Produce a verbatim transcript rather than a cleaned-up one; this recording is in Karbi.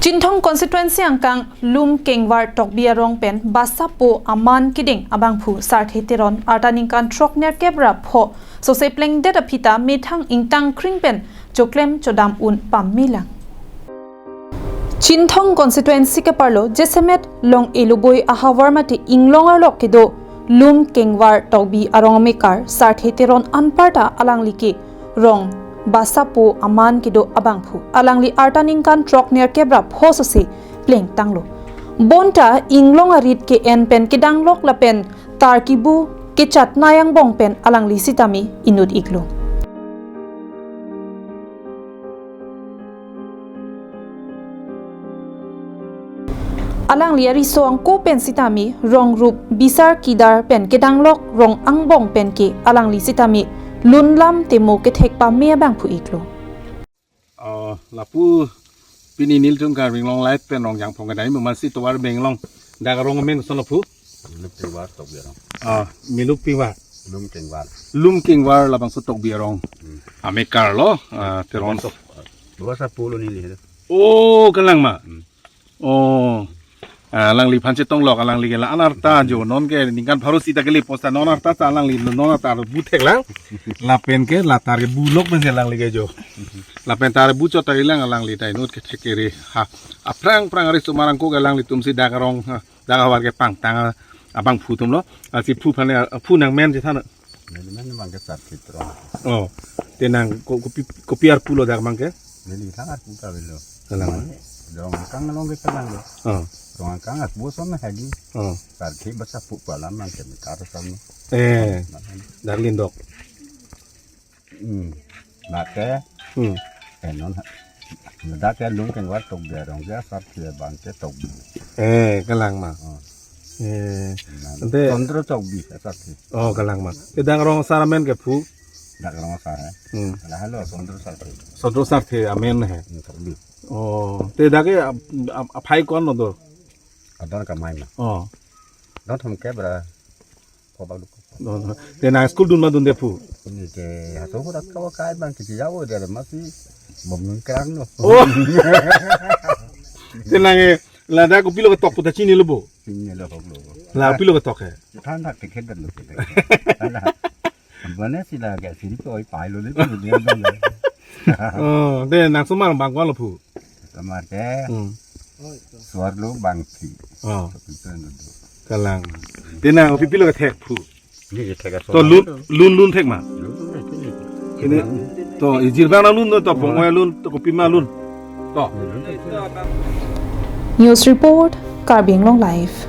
Chinthong constituency angkang Lumkengvar Tokbi arong pen Basapo aman kiding abangphu Sarthe Teron arta ningkan throk nerkep ra pho sose plengdet aphi ta methang ingtang kring pen choklem chodam un pame lang. Chinthong constituency keparlo Jesemet Long Eluboi ahavar mate Inglong arlo kedo Lumkengvar Tokbi arong amekar Sarthe Teron anparta alangli ke rong Basapo aman kedo abangphu. Alangli arta ningkan throk nerkep ra pho sose plengtanglo. Bonta Inglong arit ke-en pen kedanglok lapen tar kibu kechat nai angbong pen alangli sitame inut iklo. Alangli ariso angko pen sitame rong rup bisar kidar pen kedanglok rong angbong pen ke alangli sitame lunlam temo kethek pame abangphu iklo. Oh, lapu pini nelitum Karbi Anglong Live pen Rongjang Phongkadai amatsi tovar benglong. Dak arong amen koson lo phu? Lumkengvar Tokbi arong. Ah, Lumkengvar. Lumkengvar. Lumkengvar labangso Tokbi arong. Hmm. Amekar lo, ah, Teron. Basapo, Basapo lo neli. Oh, kalang ma. Hmm. Oh. Ah, alangliphan chetonglok, alangli ke la-an arta jo, non ke ningkan pharo sita kele posta non arta ta alangli non arta bu thek lang. Lapen ke la tar ke bulok pen si alangli ke jo. Lapen tar bu chot ta ilang alangli ta inut kethek kere. Ha. Aphrang phrang ari sumar angko ke alanglitum si dak arong, ha, dak ahavar ke pangtang abangphu atum lo. Lasi phu aphan, ah, phu nangmen chethan. Neli men abang ke Sarthe Teron. Oh. Te nang ko-, kopi, kopi arpu lo dak abang ke? Neli thang arpu ta avelo. Kalang. Rong angkang along ke kalang lo. Oh. Rong angkang arpu ason na hagi. Oh. Sarthe Basapo pu alam abang ke mekar ason. Eh. Dak lindok. Hmm. Dak ke. Hmm. Eh, non ha. Dak ke Lumkengvar Tokbi arong ke Sarthe abang ke Tokbi. Eh, kalang ma. Oh. Eh. Nah, ante Sondro Tokbi Sarthe. Oh, kalang ma. Te dak arong asar amen ke phu? Dak arong asar he. Hmm. Lahelo Sondro Sarthe. Sondro Sarthe amen he. Hmm, Tokbi. Oh, te dak ke ap-, ap-, aphai ko-an lo do? Adon kamai ma. Oh. Don thomkep ra. Ko bang duk. Don. Te nang school dun ma dunde phu? Neli ke hato ko dak ko kai bang kiti jawo de amatsi bom nung kerang lo. Oh. Te nang, eh, ladak kopilo ketok pu ta chinilo bo? Chinilo hok lo. La kopilo ketok he? Than thak tiket dan lo kita. Than thak. Bane sila ke siri ko oi pai lo le tu dia bang. Oh, te nang osomar bang ko-an lo phu? Osomar ke. Hmm. Suar lo bangsi. Oh. Itu yang dulu. Kalang. Te nang kopipilo kethek phu? Neli kethek ason. To lun, lun, lun thek ma? Lun, lun, lun. Kini, to ijir bang na lun, to pongoi lun, to kopima lun. To. Lun, lun, lun. News report, Karbi Anglong Live.